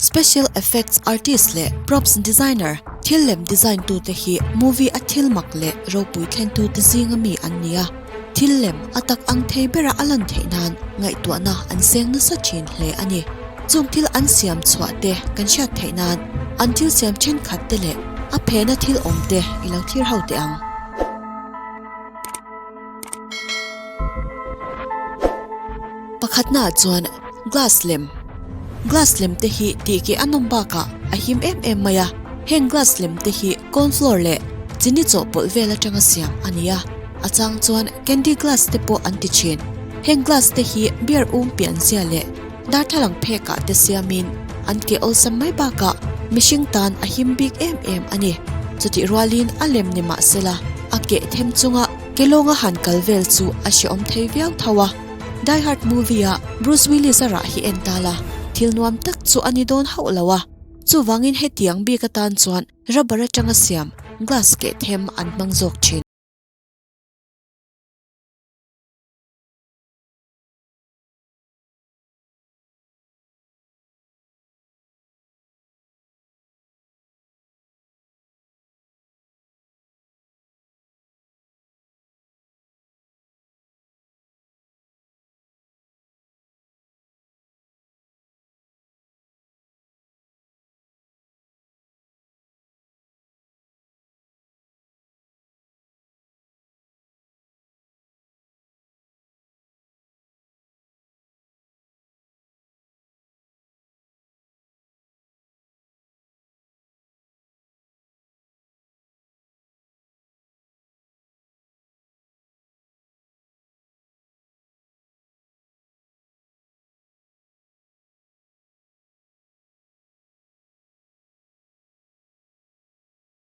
Special effects artist leh props designer, thil lem design tute hi movie a thil mak leh ropui thlen tute zinga mi an ni a, thil lem a tak ang thei bera a lan theih nan ngaihtuahna an seng nasa thin hle a ni. Chung thil an siam chhuah te kan hriat theih nan an thil siam thenkhat te leh a phena thil awm te i lo thlir ho teh ang. Pakhatnaah chuan glass lem, glass lem te hi tih keh a nawm bakah a him em em mai a, heng glass lem te hi corn flour leh chini chawhpawlh vel atanga siam a ni a, a chang chuan candy glass te pawh an ti thin. Heng glass te hi beer um pian zia leh darthlalang phekah te siamin an keh awlsam mai bakah mihring tan a him bik em em a ni. Chutih rualin a lem ni mahsela a keh them chunga Ke lawnga han kal vel chu a hrehawm thei viau tho a, Die Hard movie a Bruce Willis a rah hi en ta la, thil nuam tak chu a ni dawn hauh lo a, chuvangin hetiang bik atan chuan rubber atanga siam glass keh them an hmang zawk thin.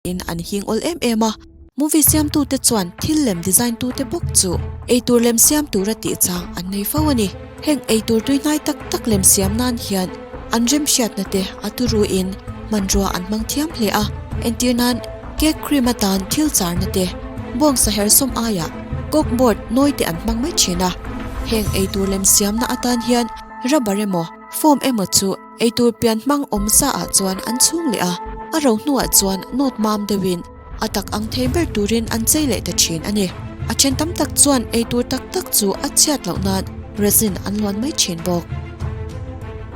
In an hing awl em em a, movie siamtute chuan thil lem design tute bawk chu eitur lem siam tura tih chang an nei fo a ni. Heng eitur tui hnai tak tak lem siam nan hian an remhriatna te a turuin hmanrua an hmang thiam hle a, entir nan cake cream atan thil charna te, bawngsa hersawm aiah coke board nawi te an hmang mai thin a. Heng eitur lem siamna atan hian rubber emaw foam emaw chu eitur pian hmang awm sa ah chuan an chhung leh a, a ro hnuah chuan nawt mam deuhin A tak ang thei ber turin an chei leh ta thin a ni. A then tam tak chuan eitur tak tak chu a chhiat loh nan resin an luan mai thin bawk.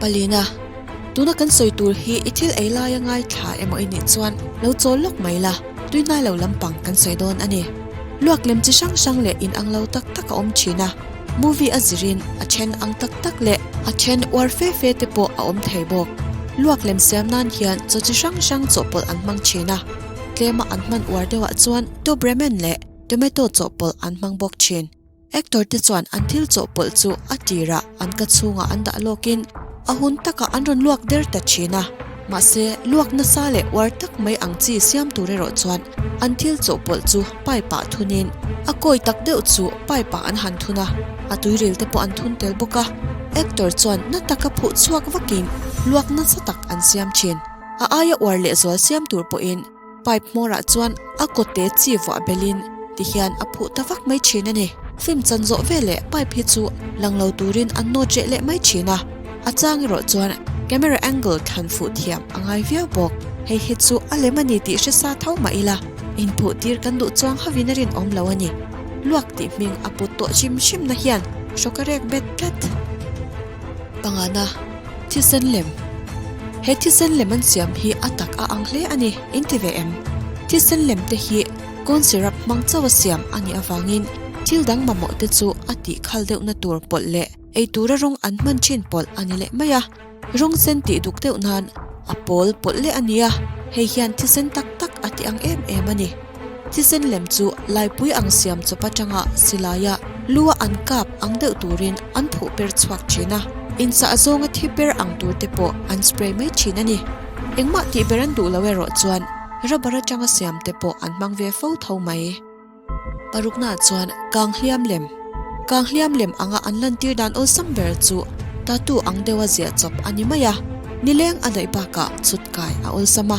Palina, Tuna kan sawi tur hi i thil ei laia ngaithla emaw i nih chuan lo chawl lawk mai la, tui hnai lo lampang kan sawi dawn a ni. Luak lem chi hrang hrang leh inang lo tak tak a awm thin a, movie a zirin a then ang tak tak leh a then uar fe fe te pawh a awm thei bawk. Luak lem siam nan hian chaw chi hrang hrang chawhpawlh an hmang thin a. Tlema an hman uar deuhah chuan Tobremen leh tomato chawhpawlh an hmang bawk thin. Actor te chuan an thil chawhpawlh chu a tirah an ka chhungah an dah lawkin a hun takah an rawn luak der ta thin a. Mahse, luak nasa leh uar tak mai ang chi siam tur erawh chuan an thil chawhpawlh chu pipe ah thunin a kawi tak deuh chu pipe ah an han thun a, a tuiril te pawh an thun tel bawk a. Actor chuan na taka phuh chhuak vakin luak nasa tak an siam thin. A aia uar leh zual siam tur pawhin pipe hmawrah chuan a kawtte chi vuah belin tihian a phuh ta vak mai thin a ni. Film chan zawh veleh pipe hi chu lang lo turin an nawt reh leh mai thin a, a chang erawh chuan camera angle thlan fuh thiam a ngai viau bawk. Hei hi chu a lem a ni tih hre sa tho mah ila, inphuh tir kan duh chuang hovin a rinawm lo a ni. Luak tih hming a put tawh hrim hrimna hian hrawk a rek bet tlat. Pangana. Thisen lem. He thisen lem an siam hi a tak a ang hle a ni, in ti ve em? Thisen lem te hi corn syrup hmang chauh a siam a nih avangin thil dang mamawh te chu a tih khal deuhna tur pawlh leh ei tura rawng an hman thin pawlh a ni leh mai a. Rawng sen tih duk deuh nan a pawl pawlh leh a ni a, hei hian thisen tak tak a ti ang em em a ni. Thisen lem chu laipui ang siam chawp atanga silaia lua an kap ang deuh turin an phuh per chhuak thin a, insah zawnga thi per ang tur te pawh an spray mai thin a ni. Engmah tih ber an duh lo erawh chuan rubber atanga siam te pawh an hmang ve fo tho mai. Paruknaah chuan kang hliam lem. Kang hliam lem anga an lantir dan awlsam ber chu tattoo ang deuha ziah chawp a ni mai a, nileng a daih bakah chhut kai a awlsam a.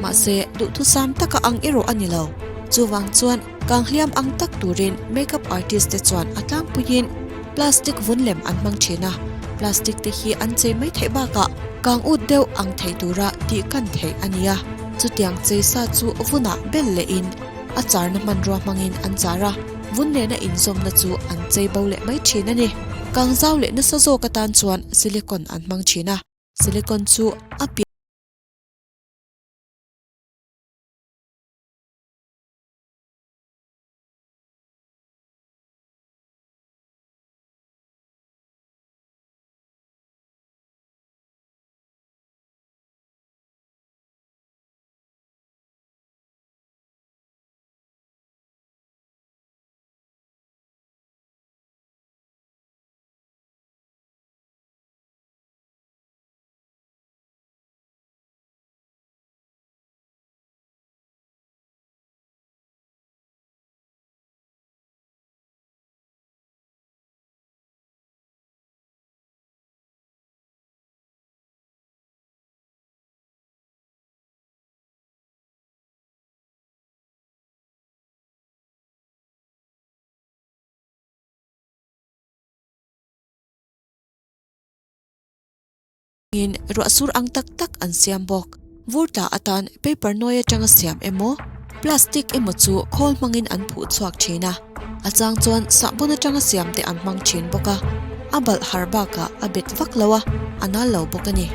Mahse, duhthusam taka ang erawh a ni lo. Chuvang chuan kang hliam ang tak turin makeup artist te chuan a tlangpuiin plastic vun lem an hmang thin a, plastic te hi an chei mai theih bakah. Kang ut deuh ang thei tura tih kan theih a ni a, chutiang chei sa chu vunah bel lehin a charna hmanrua hmangin an char a, vun nena inzawmna chu an chei bo leh mai thin a ni. Kang zau leh nasa zawk atan chuan silicone an hmang thin a, silicone chu a pian. In ruah sur ang tak tak an siam bawk. Vur tla atan paper nawi atanga siam emaw, plastic emaw chu khawl hmangin an phuh chhuak thin a. A chang chuan sahbawn atanga siam te an hmang thin bawk a. A balh har bakah a bet vak lo a, a nal lo bawk a ni.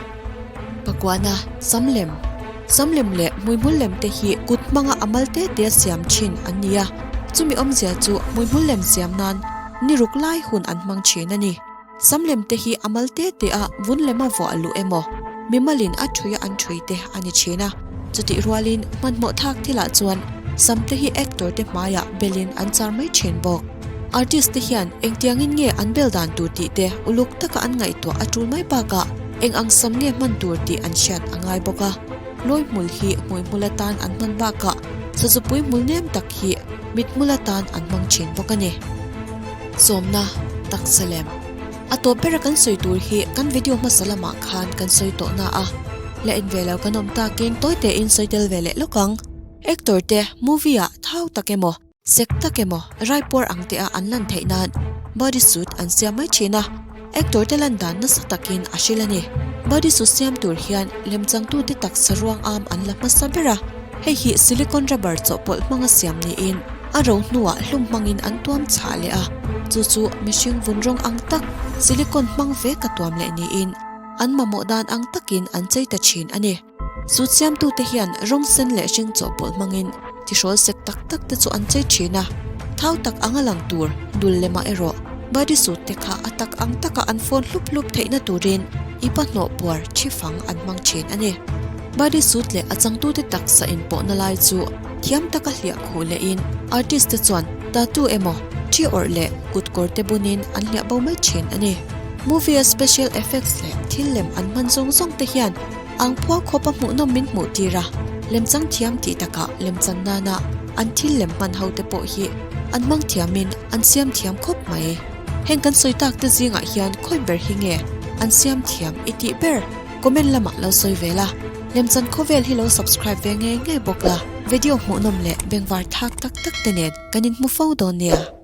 Pakuana, sam lem. Sam lem leh hmuihmul lem te hi kut hmanga a mal te te siam thin an ni a. Chumi awmzia chu hmuihmul lem siam nan ni ruk lai hun an hmang thin a ni. Sam lem te hi a mal te te a vun lema vuah luh emaw, mimalin a thui a an thui te a ni thin a. Chutih rualin hmanhmawh thak thilah chuan sam te hi actor te hmaiah belin an char mai thin bawk. Artist te hian engtiangin nge an bel dan tur tih te uluk taka an ngaihtuah a tul mai bakah eng ang sam nge hman tur tih an hriat a ngai bawk a. Lawi hmul hi hmuihmul atan an hman bakah sazupui hmul nem tak hi mithmul atan an hmang thin bawk a ni. Sawmna, taksa lem. A tawp bera kan sawi tur hi kan video hmasa lamah khan kan sawi tawh na a, la en ve lo kan awm takin tawi tein sawi tel ve leh lawk ang. Actor te movie ah thau tak emaw, sek tak emaw, raipuar ang te a an lan theih nan body suit an siam mai thin a, Actor te lan dan nasa takin a hrilh a ni. Body suit siam tur hian lemchangtute taksa ruang am an la hmasa ber a, hei hi silicone rubber chawhpawlh hmanga siam niin a ro hnuah hlum hmangin an tuam chhah leh a, chu chu mihring vun rawng ang tak silicone hmang vek a tuam leh niin an mamawh dan ang takin an chei ta thin a ni. Suit siamtute hian rawng sen leh hring chawhpawlh hmangin tihrawl sek tak tak te chu an chei thin a, thau tak anga lang tur dul lemah erawh body suit te kha a tak ang taka an fawn hlup hlup theihna turin ipa hnawh puar thi fang an hmang thin a ni. Body suit leh a changtute taksa inpawhna lai chu thiam taka hliah khuh lehin artist te chuan tattoo emaw thi awrh leh kut kawr te bunin an hliah bo mai thin a ni. Movie a special effects leh thil lem an hman zawng zawng te hian Ang phua khawpa hmuhnawm min hmuh tir a, lemchang thiam tih takah lemchan nana an thil lem hman ho te pawh hi an hmang thiamin an siam thiam khawp mai. Heng kan sawi tak te zingah hian khawi ber hi nge an siam thiam i tih ber? Comment lamah lo sawi ve la, lemchan khawvel hi lo subscribe ve ngei ngei bawk la, video hmuhnawm leh bengvar thak tak tak te nen kan inhmu fo dawn nia.